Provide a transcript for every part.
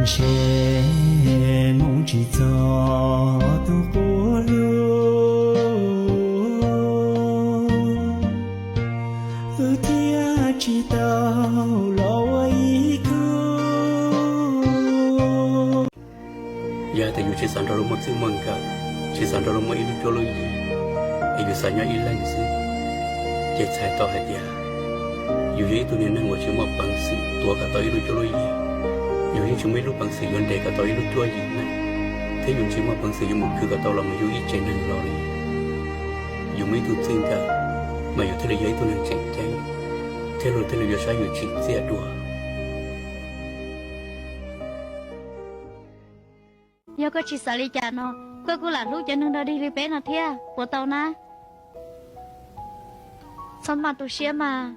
Ntshe moo tsis txog tus quas hlub, wb thiaj tsis tau los ua ib khub. Yog hais tias yus tsis xav nrog luag muaj txij muaj nkawm, tsis xav nrog luag muaj ib lub cuab lub yig, es yus xav nyob ib leeg xwb, ces txhais tau hais tias yus yog ib tug niag neeg uas tsis muaj peev xwm tuav kom tau ib lub cuab lub yig. Yus yeej tsis muaj ib lub peev xwm yuav nres kom tau ib lub cuab yig neeg, thiab yus tsis muaj peev xwm yuav mus khwv kom tau los mus yug ib tsev neeg los li. Yus muaj ib tug txij nkawm, mas yus thiaj li yog ib tug neeg tseem ceeb, thiab luag thiaj li yuav saib yus tsim txiaj dua. Yog koj tsis xav li cas no, koj kuj lam hlub cov neeg dog dig li peb no thiab puas tau na? Txhob maj tu siab mas,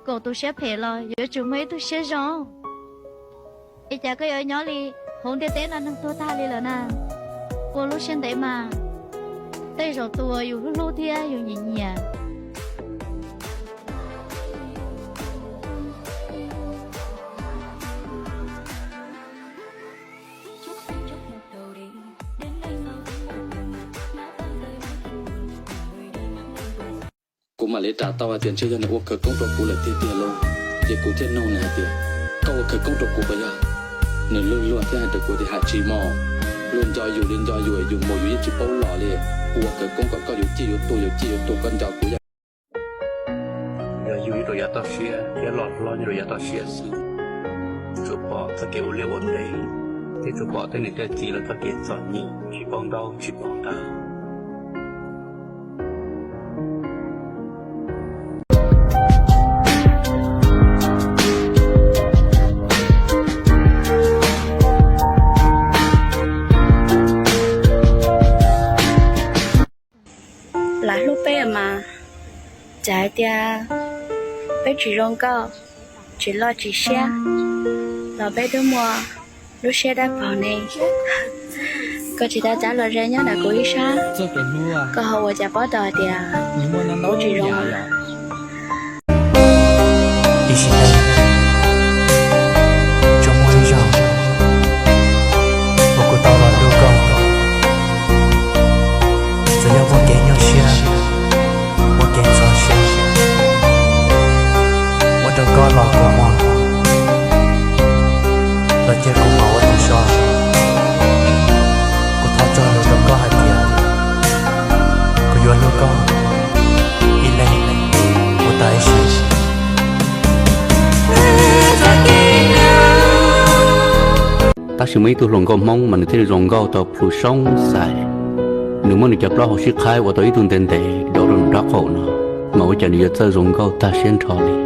kaum tus siab phem los yuav tsum muaj ib tug siab zoo. Es cas koj yuav nyob li hauv ntiaj teb no neeg tuag tag li lawm na? Ua lub siab ntev mas, tej zaum tus uas yus hlub hlub thiab yus nyiam nyiam. Kuv mam li ras tau hais tias ntshe yog nws ua khawv koob rau kuv lawm tiag tiag lauj. Ces kuv thiaj nug nws hais tias, koj ua khawv koob rau kuv puas yog? Nws luag luag thiab hais rau kuv tias, hais tsis mog, luag nco yus li nco yus, yus mus yus yeej tsis paub los li. Kuv ua khawv koob kom koj yuav ciaj yuav tuag, yuav ciaj yuav tuag koj nco kuv yog. Yog yus ib rau yav toj siab thiab loj hlob nyob rau yav toj siab xwb, tsuas pom txoj kev ua liaj ua teb, thiab tsuas pom tej niam tej txiv lawv txoj kev txom nyem tsis paub ntaub tsis paub ntawv. Lam hlub peb mas, txawm hais tias peb tsis zoo nkauj, tsis loj tsis siab, los peb twb muaj lub siab dawb paug ne. Koj tsis tau cav luag ze nyob ntawm kuv ib sab, koj ho ua cas paub tau hais tias kuv tsis zoo? Ib sim neej tsuas muaj ib zaug uas kuv tau los hlub koj, txawm yog muaj kev nyuaj siab, muaj kev ntxhov siab, ua rau koj los kua muag, los cia kuv mam ua tus so. Kuv thov txog lus rau koj hais tias kuv yuav hlub koj ib leeg mus tas ib sim. Tab sis muaj ib tug hluas nkauj Hmoob mas nws thiaj li zoo nkauj tau plhu soob xais. Nws muab nws cov plaub hau sib qhaib ua tau ib tug ntev ntev dov rau nws nraub qaum no, mas ua cas nws yuav txawj zoo nkauj tag siab nrho li.